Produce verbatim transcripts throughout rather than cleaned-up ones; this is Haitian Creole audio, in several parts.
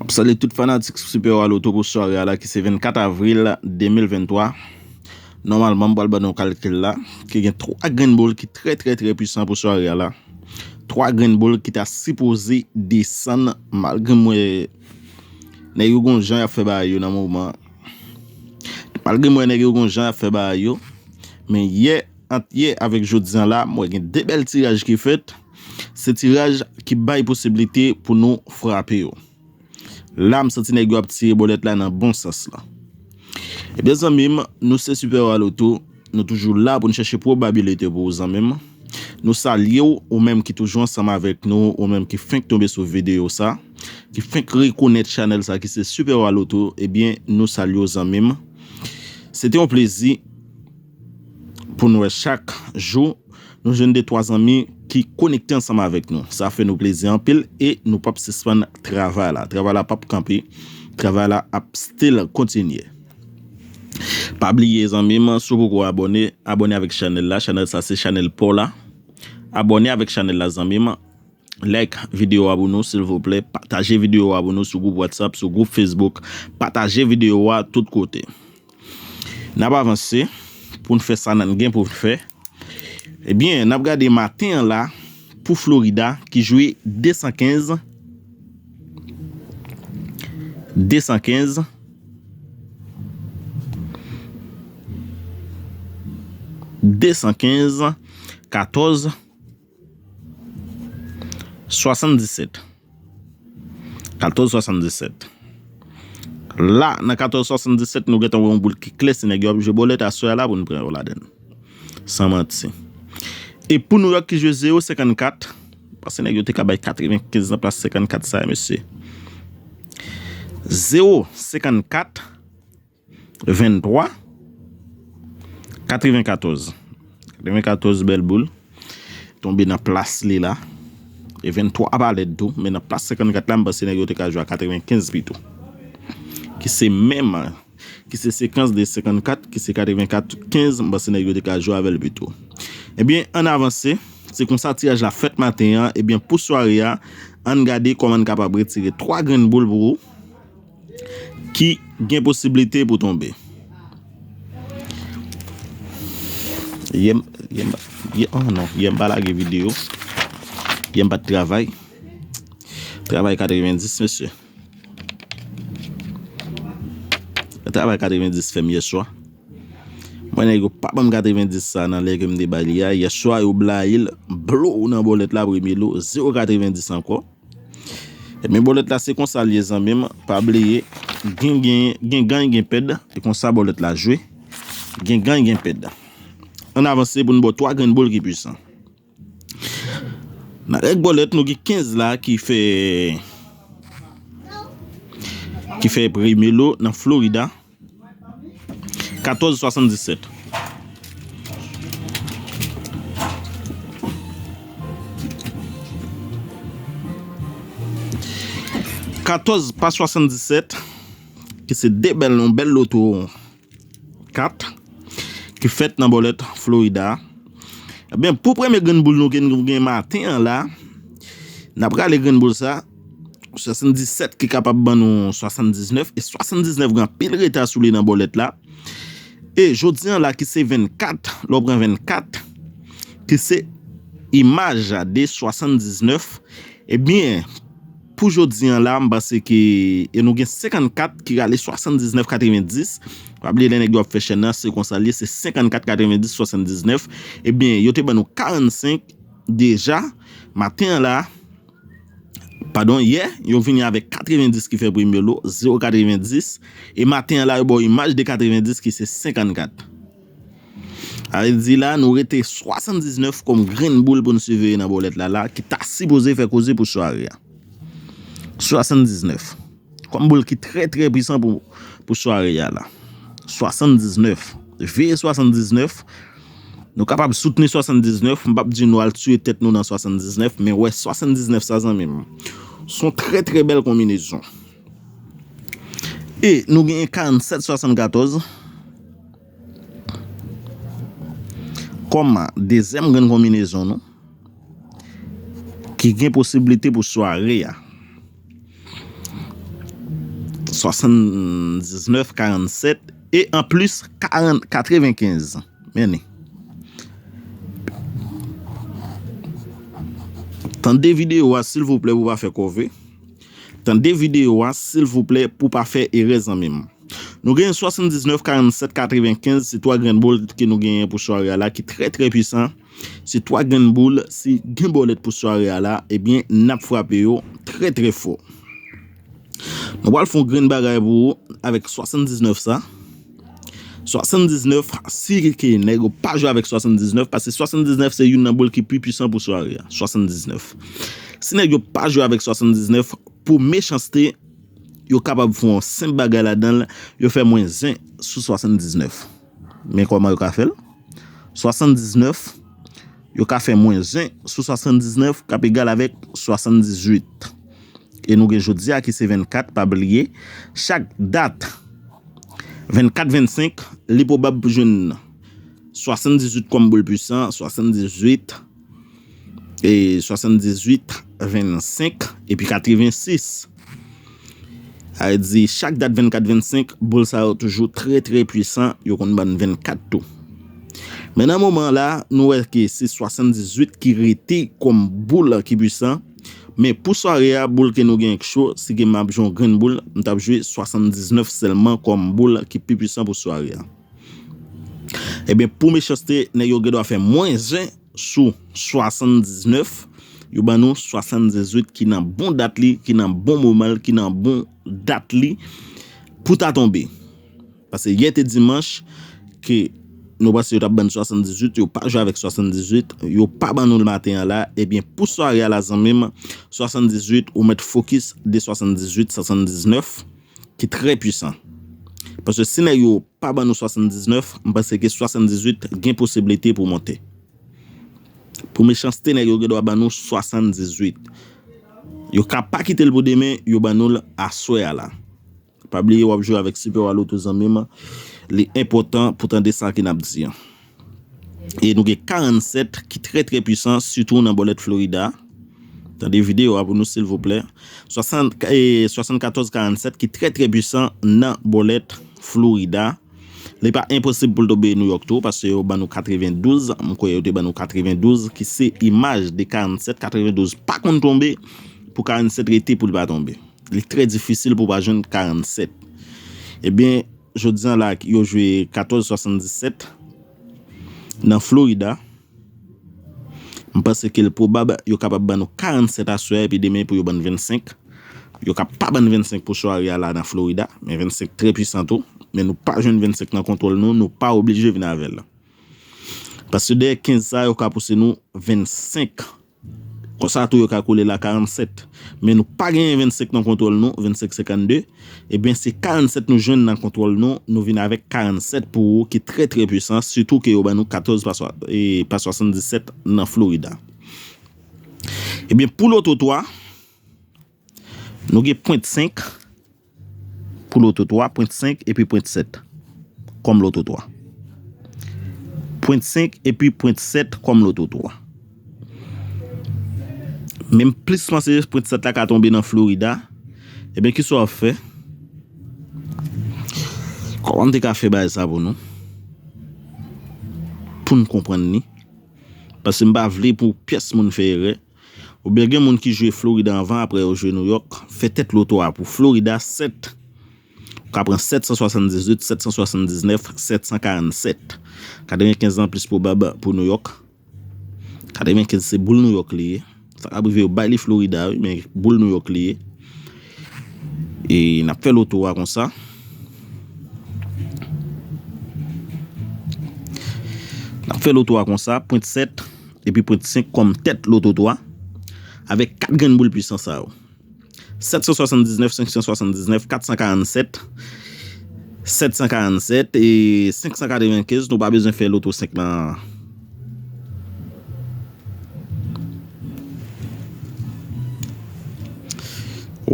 Salye tout fanatik Super Wa Loto pou sware a la ki se vennkat avril de mil venntwa. Nòmalman, m pral ban nou kalkil la, ki gen twa grenn boul ki trè, trè, trè pwisan pou sware a la. Twa grenn boul ki ta sipoze desann, malgre m wè nèg yo gon jan y ap fè bagay yo nan moman. Malgre m wè nèg yo gon jan y ap fè bagay yo, men yè, ant yè avèk jodi a la, m wè gen de bèl tiraj ki fèt. Se tiraj ki bay posiblite pou nou frape yo. La, m santi nèg yo ap tire bòlèt la nan bon sans la. Ebyen, zanmi m, nou se Super Wa Loto. Nou toujou la pou n chèche pwobabilite pou ou, zanmi m. Nou salye w, ou menm ki toujou ansanm avèk nou, ou menm ki fenk tonbe sou videyo sa, ki fenk rekonèt chanèl sa ki se Super Wa Loto, ebyen, nou salye w, zanmi m. Se te yon plezi pou n wè chak jou nou jwenn de twa zanmi ki konekte ansanm avèk nou. Sa fè nou plezi anpil e nou p ap sispann travay la. Travay la p ap kanpe. Travay la ap still kontinye. Pa bliye, zanmi m, si w poko abòne, abòne avèk chanèl la. Chanèl sa se chanèl pa w la. Abòne avèk chanèl la, zanmi m. Like videyo a pou nou, silvouplè. Pataje videyo a pou nou sou gwoup WhatsApp, sou gwoup Facebook. Pataje videyo a tout kote. N ap avanse pou n fè sa n gen pou n fè. Ebyen, n ap gade maten an la pou Florida ki jwe de san kenz, de san kenz, de san kenz, katòz, swasanndisèt. Katòz swasanndisèt. La, nan katòz swasanndisèt, nou gentan wè yon boul ki klè, se nèg yo ap jwe bòlèt aswè a la pou n pran yo ladann. San manti. E pou New York ki jwe zewo senkannkat, paske nèg yo te ka bay katrevenkenz nan plas senkannkat sa, mesye. Zewo senkannkat, venntwa, katrevenkatòz. Katrevenkatòz bèl boul. Tonbe nan plas li la. E venntwa pa lèd tou, men nan plas senkannkat la, m panse nèg yo te ka jwe a katrevenkenz pito. Ki se menm, ki se sekans de senkannkat, ki se katrevenkat kenz, m panse nèg yo te ka jwe avè l pito. Ebyen, ann avanse. Se konsa tiraj la fèt maten an. Ebyen, pou sware a, ann gade kòman n kapab retire twa grenn boul pou ou ki gen posiblite pou tonbe. Yè m, yè m, yè, oh non, yè m pa lage videyo. Yè m pa t travay. Travay katrevendis, mesye. Travay katrevendis fè m yè swa. Mwen, nèg yo pa ban m katrevendis sa nan lè ke m te bay li a. Yè swa, yo blayi l, blow nan bòlèt la, premye lo, zewo katrevendis ankò. Ebyen, bòlèt la, se konsa l ye, zanmi m. Pa bliye, gen, gen, gen gany, gen pèd. E konsa bòlèt la jwe. Gen gany, gen pèd. Ann avanse pou n ba w twa grenn boul ki pwisan. Nan règ bòlèt, nou gen kenz la ki fè, ki fè premye lo nan Florida. Katòz swasanndisèt. Katòz pa swasanndisèt, ki se de bèl, yon bèl loto kat, ki fèt nan bòlèt Florida. Ebyen, pou premye grenn boul nou ke nou gen maten an la, n ap rale grenn boul sa, swasanndisèt ki kapab ban nou swasanndiznèf, e swasanndiznèf gen anpil reta sou li nan bòlèt la. E jodi an la ki se vennkat, lè w pran vennkat, ki se imaj de swasanndiznèf, ebyen, pou jodi an la, m panse ke, e nou gen senkannkat ki rale swasanndiznèf katrevendis. Pa bliye lè nèg yo ap fè chèn nan, se konsa l ye, se senkannkat katrevendis swasanndiznèf. Ebyen, yo te ban nou karannsenk deja. Maten an la, padon, yè, yo vini avèk katrevendis ki fè premye lo, zewo katrevendis. E maten an la, yo ba w imaj de katrevendis ki se senkannkat. Sa vle di la, nou rete swasanndiznèf kòm grenn boul pou n siveye nan bòlèt la, la, ki ta sipoze fè koze pou sware a. Swasanndiznèf. Kòm boul ki trè, trè pwisan pou, pou sware a la. Swasanndiznèf. Veye swasanndiznèf. Nou kapab soutni swasanndiznèf. M p ap di nou al tiye tèt nou nan swasanndiznèf, men wè swasanndiznèf sa, zanmi m. Se yon trè, trè bèl konbinezon. E nou genyen karannsèt swasannkatòz kòm dezyèm grenn konbinezon nou ki gen posiblite pou sware a. Swasanndiznèf, karannsèt e anplis karann, katrevenkenz. Men li. Tande videyo a, silvouplè, pou pa fè kòve. Tande videyo a, silvouplè, pou pa fè erè, zanmi m. Nou gen swasanndiznèf, karannsèt, katrevenkenz, se twa grenn boul ke nou genyen pou sware a la, ki trè, trè pwisan. Se twa grenn boul, si gen bòlèt pou sware a la, ebyen, n ap frape yo trè, trè fò. Nou pral fè yon grenn bagay pou ou avèk swasanndiznèf sa. Swasanndiznèf, si ke nèg yo pa jwe avèk swasanndiznèf, paske swasanndiznèf se youn nan boul ki pi pwisan pou sware a. Swasanndiznèf. Si nèg yo pa jwe avèk swasanndiznèf, pou mechanste, yo kapab fè yon senp bagay ladan l, yo fè mwens yen sou swasanndiznèf. Men kòman yo ka fè l? Swasanndiznèf, yo ka fè mwens yen sou swasanndiznèf, k ap egal avèk swasanndizuit. E nou gen jodi a ki se vennkat, pa bliye, chak dat vennkat, vennsenk, li pwobab pou jwenn swasanndizuit kòm boul pwisan, swasanndizuit, e swasanndizuit, vennsenk, epi katrevensis. Sa vle di, chak dat vennkat, vennsenk, boul sa yo toujou trè, trè pwisan, yo konn ban n vennkat tou. Men nan moman la, nou wè ke se swasanndizuit ki rete kòm boul ki pwisan. Men pou sware a, boul ke nou gen k cho, si ke m ap jwe yon grenn boul, m t ap jwe swasanndiznèf sèlman kòm boul ki pi pwisan pou sware a. Ebyen, pou mechanste, nèg yo gen dwa fè mwens yen sou swasanndiznèf, yo ban nou swasanndizuit ki nan bon dat li, ki nan bon moman l, ki nan bon dat li pou ta tonbe. Paske yè te dimanch, ke nou panse yo t ap ban n swasanndizuit, yo pa jwe avèk swasanndizuit, yo pa ban nou l maten an la, ebyen, pou sware a la, zanmi m, swasanndizuit, ou mèt fokis de swasanndizuit, swasanndiznèf, ki trè pwisan. Paske si nèg yo pa ban nou swasanndiznèf, m panse ke swasanndizuit gen posiblite pou monte. Pou mechanste, nèg yo gen dwa ban nou swasanndizuit. Yo ka pa kite l pou demen, yo ban nou l aswè a la. Pa bliye, w ap jwe avèk Super Walo tou, zanmi m. Li enpòtan pou tande sa ke n ap di an. E nou gen karannsèt ki trè, trè pwisan, sitou nan bòlèt Florida. Tande videyo a pou nou, silvouplè. Swasant, e, swasannkatòz karannsèt ki trè, trè pwisan nan bòlèt Florida. Li pa enposib pou l tonbe New York tou, paske yo ban nou katrevendouz, m kwè yo te ban nou katrevendouz, ki se imaj de karannsèt, katrevendouz pa konn tonbe, pou karannsèt rete pou l pa tonbe. Li trè difisil pou w pa jwenn karannsèt. Ebyen, jodi a la, yo jwe katòz swasanndisèt nan Florida. M panse ke l pwobab yo kapab ban nou karannsèt aswè a, epi demen pou yo ban n vennsenk. Yo ka pa ban n vennsenk pou sware a la nan Florida, men vennsenk trè pwisan tou. Men nou pa jwenn vennsenk nan kontwòl nou, nou pa oblije vin avè l. Paske dèyè kenz sa, yo ka pouse nou vennsenk. Konsa tou, yo ka kole la karannsèt. Men nou pa genyen vennsenk nan kontwòl nou, vennsenk senkannde. Ebyen, se karannsèt nou jwenn nan kontwòl nou, nou vin avèk karannsèt pou ou ki trè, trè pwisan, sitou ke yo ban nou katòz pa swa-, e, pa swasanndisèt nan Florida. Ebyen, pou loto twa, nou gen pwent senk pou loto twa, pwent senk epi pwent sèt kòm loto twa. Pwent senk epi pwent sèt kòm loto twa. Men m plis panse pwent sèt la ka tonbe nan Florida. Ebyen, kisa w ap fè? Kòman m te ka fè bagay sa pou nou? Pou n konprann li. Paske m pa vle pou pyès moun fè erè. Oubyen gen moun ki jwe Florida anvan, apre yo jwe New York. Fè tèt loto a pou Florida, sèt. Ou ka pran sèt san swasanndizuit, sèt san swasanndiznèf, sèt san karannsèt. Katrevenkenz lan plis pwobab pou New York. Katrevenkenz se boul New York li ye. Sa ka rive yo bay li Florida, wi, men boul New York li ye. E n ap fè loto a konsa. N ap fè loto a konsa, pwent sèt epi pwent senk kòm tèt loto twa, avèk kat grenn boul pwisan sa yo. Sèt san swasanndiznèf, senk san swasanndiznèf, kat san karannsèt, sèt san karannsèt e senk san katrevenkenz, nou pa bezwen fè loto senk lan.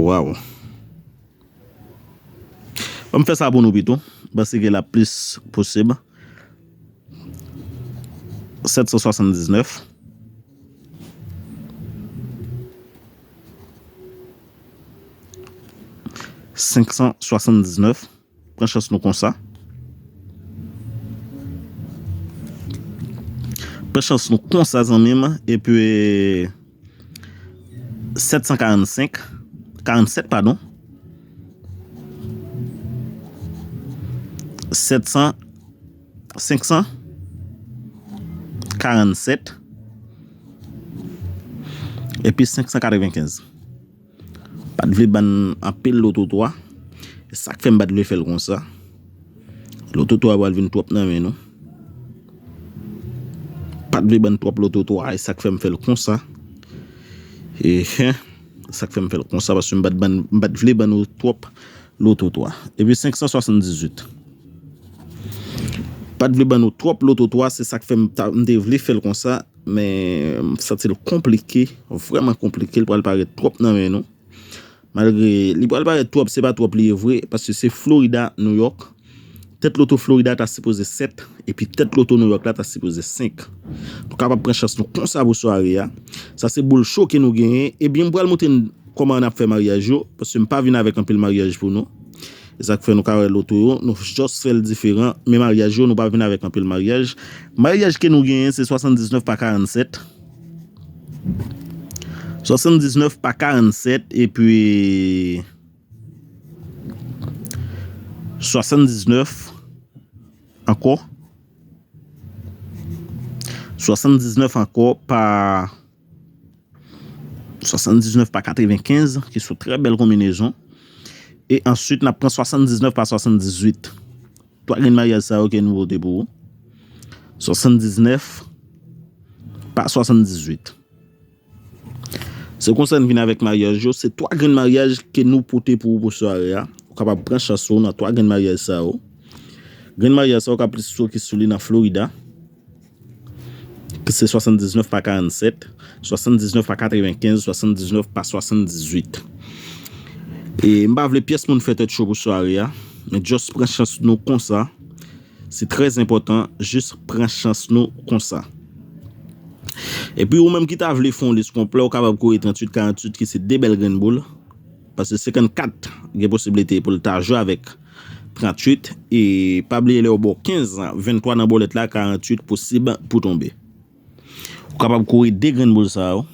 Waw. Ban m fè sa pou nou pito, paske l ap plis posib. Sèt san swasanndiznèf. Senk san swasanndiznèf. Pran chans nou konsa. Pran chans nou konsa, zanmi m. Epi, sèt san karannsenk, karannsèt, padon. Sèt san, senk san karannsèt. Epi senk san katrevenkenz. Pa t vle ban n anpil loto twa. E sa k fè m pa t vle fè l konsa. Loto twa pral vin twòp nan men nou. Pa t vle ban n twòp loto twa, e sa k fè m fè l konsa. Ehe. Sa k fè m fè l konsa, paske m pa t ban, m pa t vle ban nou twòp loto twa. Epi senk san swasanndizuit. Pa t vle ban nou twòp loto twa, se sa k fè m ta, m te vle fè l konsa, men m santi l konplike, vrèman konplike, l pral parèt twòp nan men nou. Malgre li pral parèt twòp, se pa twòp li ye vre, paske se Florida, New York. Tèt loto Florida ta sipoze sèt, epi tèt loto New York la ta sipoze senk. Nou kapab pran chans nou konsa pou sware a. Sa se boul cho ke nou genyen. Ebyen, m pral montre n kòman n ap fè maryaj yo, paske m pa vin avèk anpil maryaj pou nou. E sa k fè nou ka wè loto yo, nou just fè l diferan, men maryaj yo, nou pa vin avèk anpil maryaj. Maryaj ke nou genyen, se swasanndiznèf pa karannsèt. Swasanndiznèf pa karannsèt, epi swasanndiznèf ankò. Swasanndiznèf ankò pa, swasanndiznèf pa katrevenkenz, ki se yon trè bèl konbinezon. E answit, n ap pran swasanndiznèf pa swasanndizuit. Twa grenn maryaj sa yo ke nou pote pou ou. Swasanndiznèf pa swasanndizuit. Se konsa n vin avèk maryaj yo. Se twa grenn maryaj ke nou pote pou ou pou sware a. Ou kapab pran chans ou nan twa grenn maryaj sa yo. Grenn maryaj sa yo ka plis fokis sou li nan Florida. Ki se swasanndiznèf pa karannsèt, swasanndiznèf pa katrevenkenz, swasanndiznèf pa swasanndizuit. E m pa vle pyès moun fè tèt cho pou sware a, men just pran chans nou konsa. Se trè enpòtan, jis pran chans nou konsa. Epi ou menm ki ta vle fè yon lis konplè, ou kapab kore tranntuit karanntuit ki se de bèl grenn boul. Paske senkannkat gen posiblite pou l ta jwe avèk tranntuit. E pa bliye lè yo ba w kenz, venntwa nan bòlèt la, karanntuit posib pou tonbe. Ou kapab kore de grenn boul sa yo.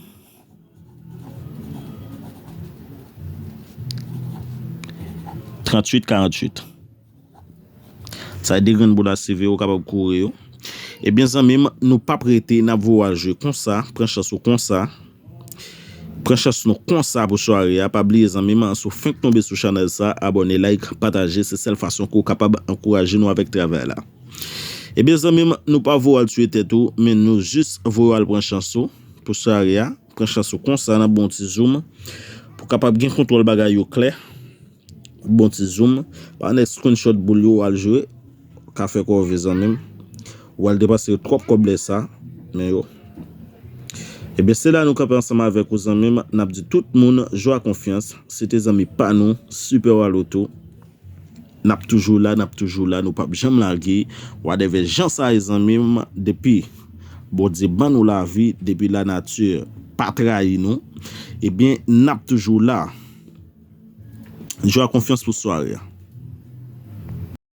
Tranntuit karanntuit. Sa e de grenn boul a seve, ou kapab kore yo. Ebyen, zanmi m, nou p ap rete, n ap voye al jwe konsa, pran chans ou konsa. Pran chans nou konsa pou sware a. Pa bliye, zanmi m, si w fenk tonbe sou chanèl sa, abòne, like, pataje, se sèl fason ke w kapab ankouraje nou avèk travay la. Ebyen, zanmi m, nou pa voye al tiye tèt ou, men nou jis voye al pran chans ou pou sware a. Pran chans ou konsa, n ap ba w ti zoom pou w kapab gen kontwòl bagay yo klè. Bon ti zoom. Pa nèk screenshot boul yo al jwe. Ka fè kòve, zanmi m. Ou al depanse twòp kòb lè sa. Men yo. Ebyen, se la nou kanpe ansanm avèk ou, zanmi m. N ap di tout moun, Jwa Konfyans, se te zanmi pa nou, Super Waloto. N ap toujou la, n ap toujou la, nou p ap janm lage. Whatever jan sa ye, zanmi m, depi Bondye ban nou lavi, depi lanati pa trayi nou, ebyen, n ap toujou la. Jwa Konfyans pou sware a.